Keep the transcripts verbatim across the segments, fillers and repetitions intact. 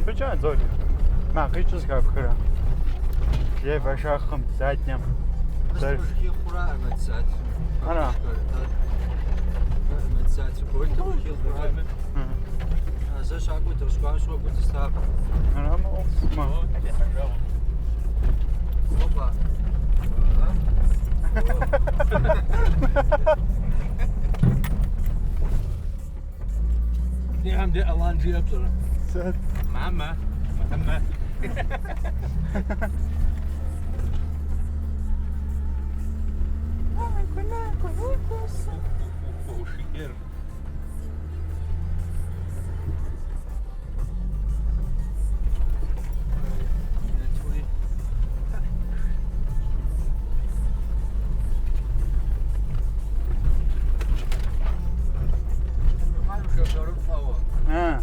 Бычан зори. Ма, къычыз капкыра. Лево шахым, задним. Зори. Ана. Мгм. Ана, ма, ма. Опа. Дегенде аланджы япсана. Сен. Мама. Мама. А.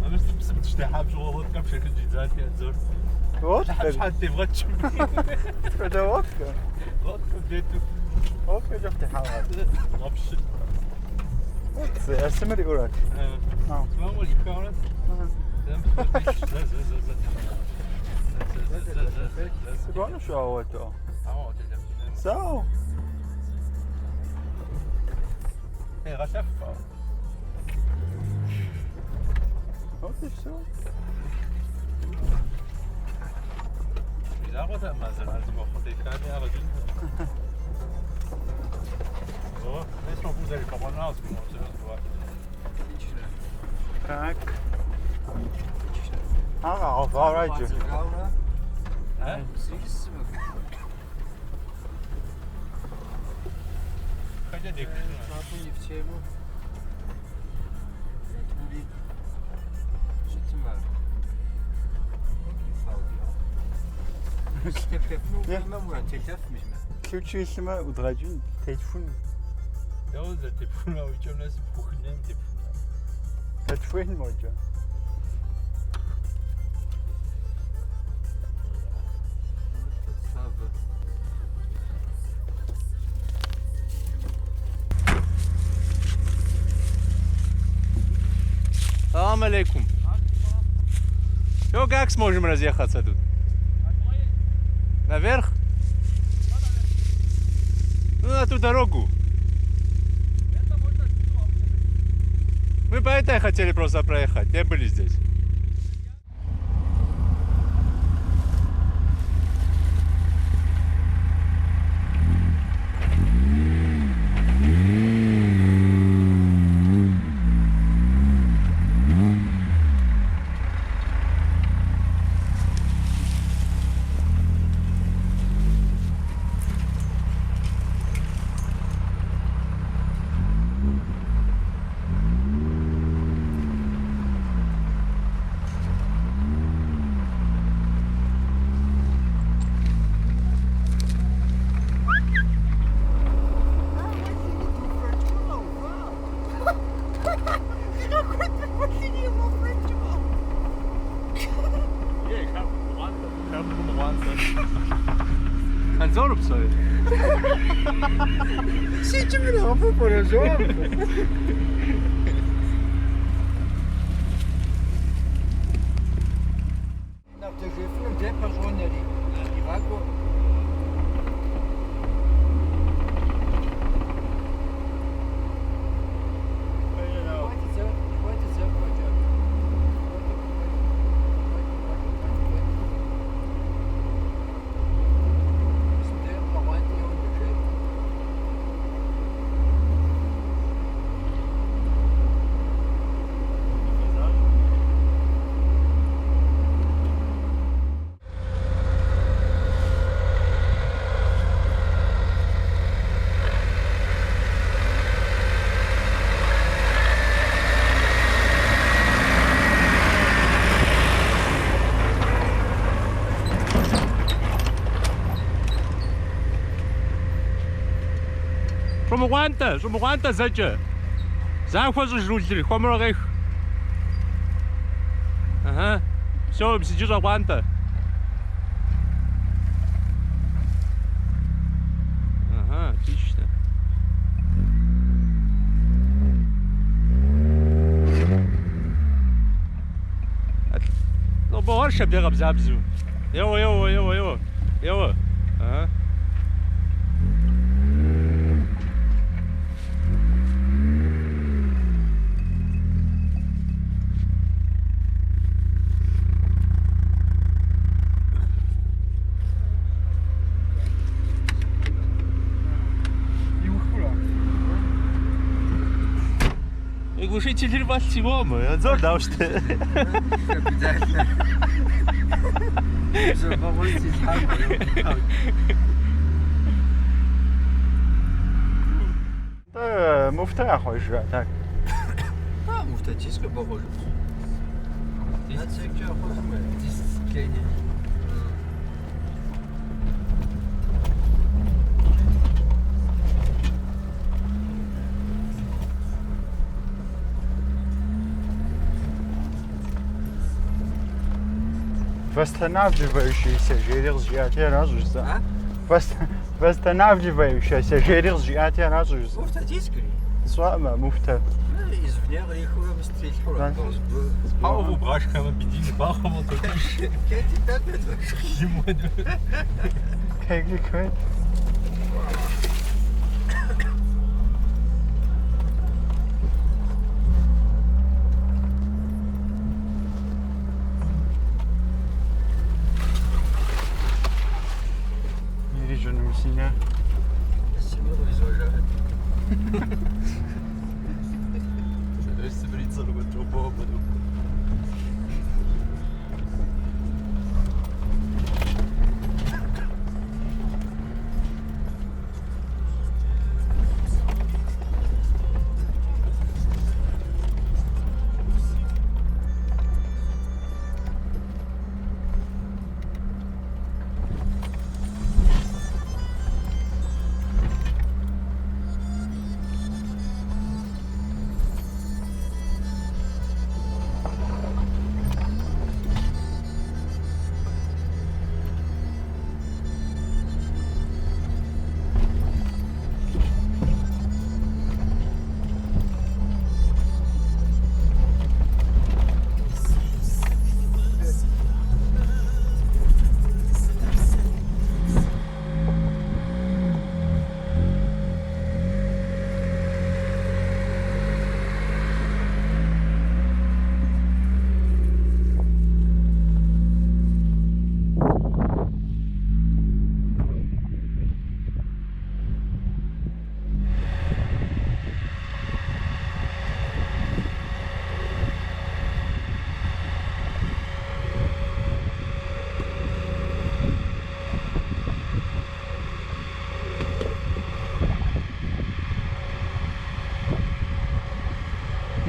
Амма сен бизим тишде хапчы лодка бир шекил джидзат я, зор. Лодка? Хапчы хатта ватчым. Это лодка? Лодка, бету. Окей, жокъ, тихьа. Вообще. Вот, э, сымри урат. Э. А. Сымри урат. Ага. Сау. Э, гъашаф. Вот и всё. О, здесь могу даже по-манауски, но всё равно бывает. Отлично. Так. Отлично. Ага, алгъа къарайчы. Алгъа къарайчы. А? Сыйлысызмы? Хотя не, э, кышына. Капу не в тему. Тюли. Шитим бар. Сау бол. Тепкепни, не? Уграна, уграна, тепкепмишме. Ключ ишиме удраджун, телефон. Я вот за телефон, а у чё у нас пухнем телефон? Телефон можно. Салам алейкум. Чё, как сможем разъехаться тут? Наверх? Ну, на ту дорогу. Мы по этой хотели просто проехать, не были здесь. Анзор бусай. Сен чё, бля, гъапу поражён? Шумыгъуанта, шумыгъуанта зэча. Захуэ щӏыжрулыр, хуэмурэ къех. Ага. Всё, мис иджы щӏэкъуантӏэ. Ага, отлично. От-, ну, богъур шабдегъ абзабзу. Еуэ, еуэ, еуэ, еуэ. Еуэ. Ага. И глушитель рвать его, мы, а зор, да, что? Обязательно. Всё, по улице. Да, муфта я, хо, так. Да, муфта, чисто похоже. Здесь чё, похоже, мы. Здесь сцепление. Восстанавливающийся желез, я тебе раз уже за-. А? Вос-, восстанавливающаяся жери къызы, а, тя, разу. Муфта диск ри? Сама муфта. Э, извне къырихура, мистрихура. Да. Къызы бу. Хау, бу башха бедини бахама. Кетти, да, беди. Ким бу? Кеги кой. Не вижу на Миссине. Спасибо, изображает.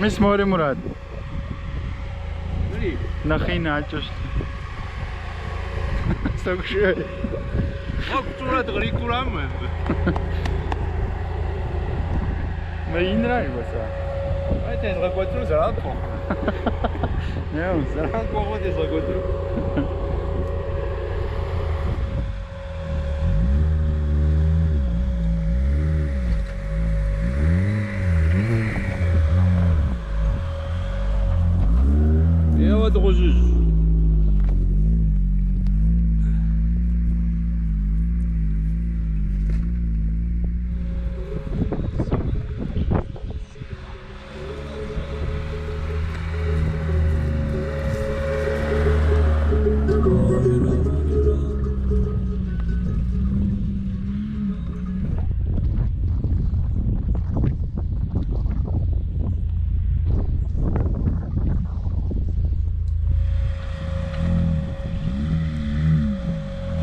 Мис море, Мурат. Али. Нахина ачышты. Сокшо. Ма кутура дыгъри курама. Мне не нравится. Ай, тез гъагуату заран коху. Не, заран коху, тез гъагуату. Еу, дыгъужуж.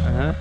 Ага.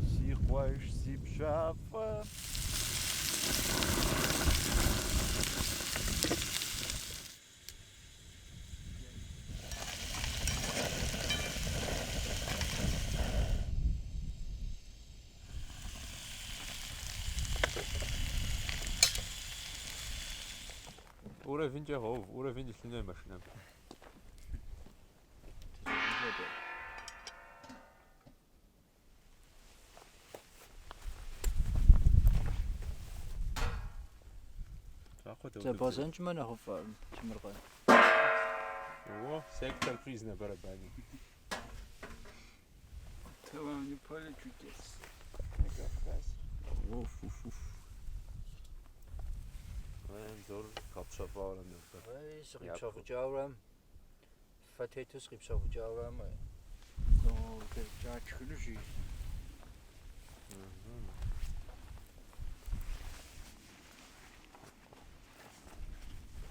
Си къош, си пшафа. Уровеньча, хо, уровеньча шлюна машина. Запасынчы мана хофарым, чымыргъан. О, сектор приз на барабане. Тылам не поле чудес. Уф, уф, уф. Мен зор къапшапа алам. Ай, сыгъып чагъы чаурам. Фатетус къыпсагъы джаурамы? О, да, джа чыгылыжы. Мгм.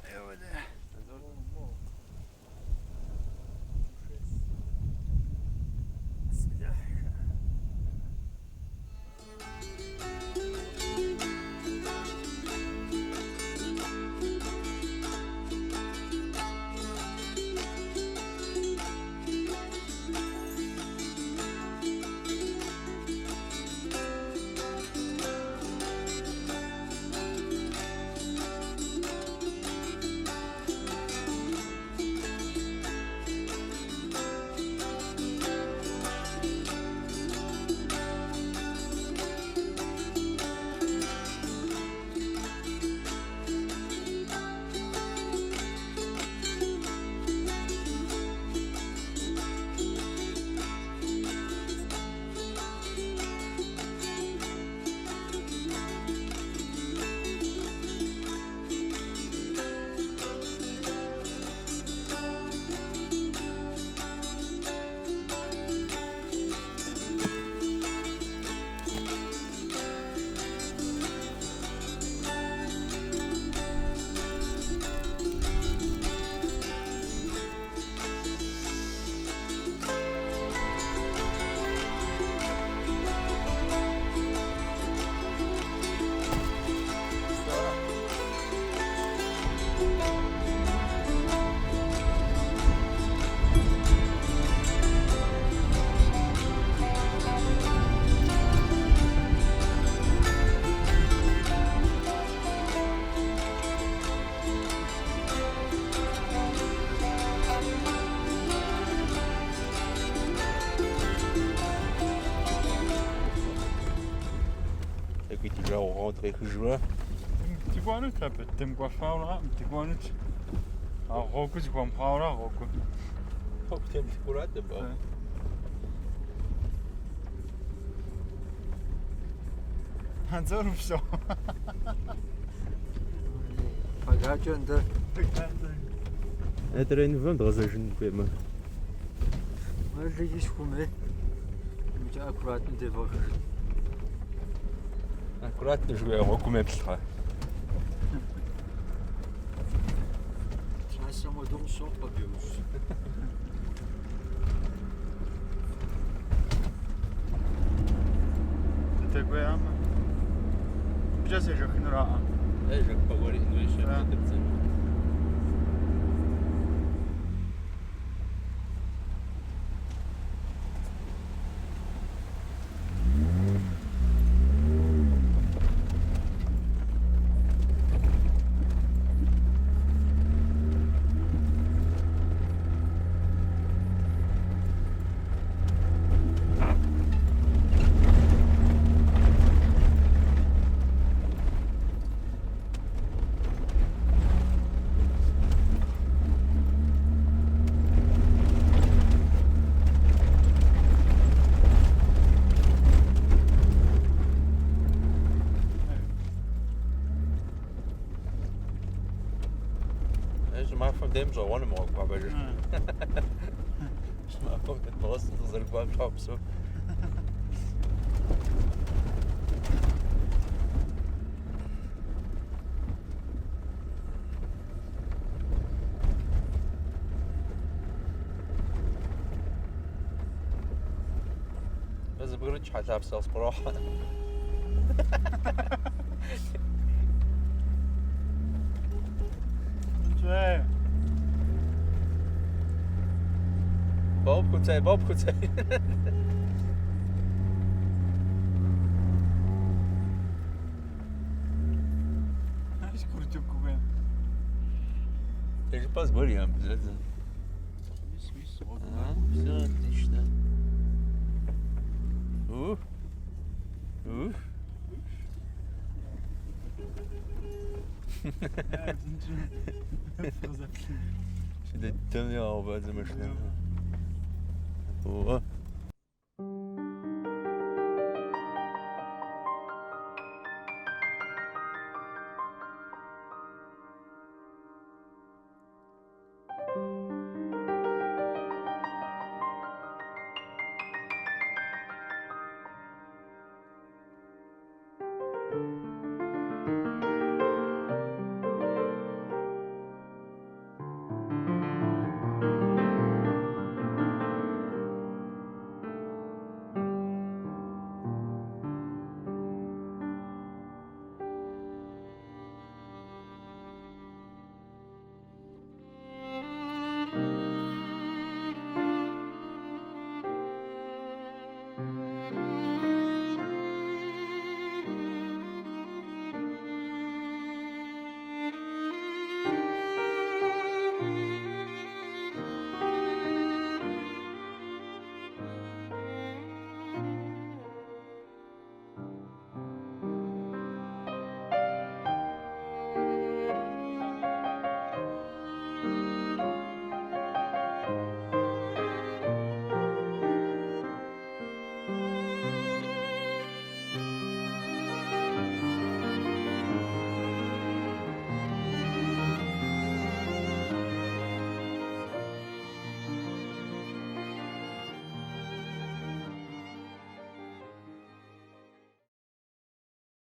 Эве да. Бисмиллях. Эки тюжа оу, тюжа. Тигуанут, абы, тем гуафаура, тигуанут. А гъогу, тигуан паура, гъогу. Хо, тем тигуанут, ба. Да. Анзор, всё. Погачон, да. Погачон. Это рейн вам должен быть, ма. Ма лыгиш хуме. Мыча аккуратно девах. Аккуратно жуя, о, хуме пилха. Сейчас само дом сок побьёшь. Ты такой, а, ма? Сейчас я же хнура, а. Я же поговорю, ну, ещё. Да. Э, жумафа дем жо, ону ма, бабажы. Хы. Жумафа дем просто заргуан капсу. Бизде бир чалаб салса къуру. Чай. Баб Куцай, баб Куцай. Ай, куртюк куген. Ты же позволил, обязательно. Мисс, мисс, вот. А, всё отлично. Ух. Ух. Сюда там я оба за машина. О.